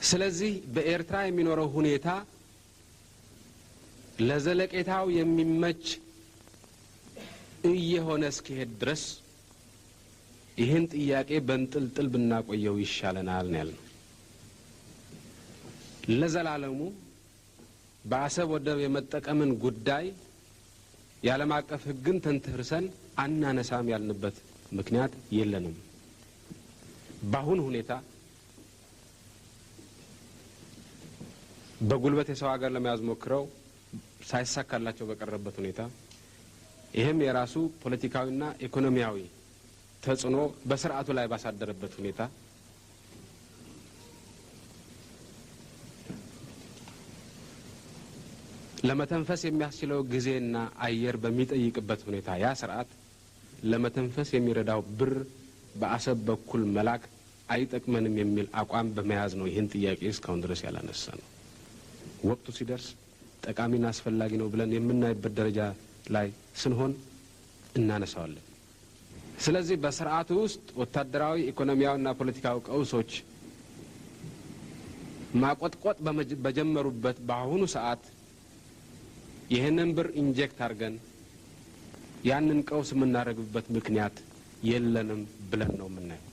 ስለዚህ በኤርትራ የሚኖረው ሁኔታ ለዘለቄታው የሚመች እየሆነ እስኪሄድ ድረስ ይህን ጥያቄ በእንጥልጥል ብናቆየው ይሻለናል ነው ያልነው። ለዘላለሙ በአሰብ ወደብ የመጠቀምን ጉዳይ የዓለም አቀፍ ሕግን ተንተርሰን አናነሳም ያልንበት ምክንያት የለንም። በአሁን ሁኔታ በጉልበት የሰው ሀገር ለመያዝ ሞክረው ሳይሳካላቸው በቀረበት ሁኔታ፣ ይህም የራሱ ፖለቲካዊና ኢኮኖሚያዊ ተጽዕኖ በስርዓቱ ላይ ባሳደረበት ሁኔታ፣ ለመተንፈስ የሚያስችለው ጊዜና አየር በሚጠይቅበት ሁኔታ፣ ያ ስርዓት ለመተንፈስ የሚረዳው ብር በአሰብ በኩል መላክ አይጠቅመንም የሚል አቋም በመያዝ ነው ይህን ጥያቄ እስካሁን ድረስ ያላነሳ ነው። ወቅቱ ሲደርስ ጠቃሚና አስፈላጊ ነው ብለን የምናይበት ደረጃ ላይ ስንሆን እናነሳዋለን። ስለዚህ በስርዓቱ ውስጥ ወታደራዊ፣ ኢኮኖሚያዊና ፖለቲካዊ ቀውሶች ማቆጥቆጥ በጀመሩበት በአሁኑ ሰዓት ይህንን ብር ኢንጀክት አድርገን ያንን ቀውስ የምናደርግበት ምክንያት የለንም ብለን ነው የምናየው።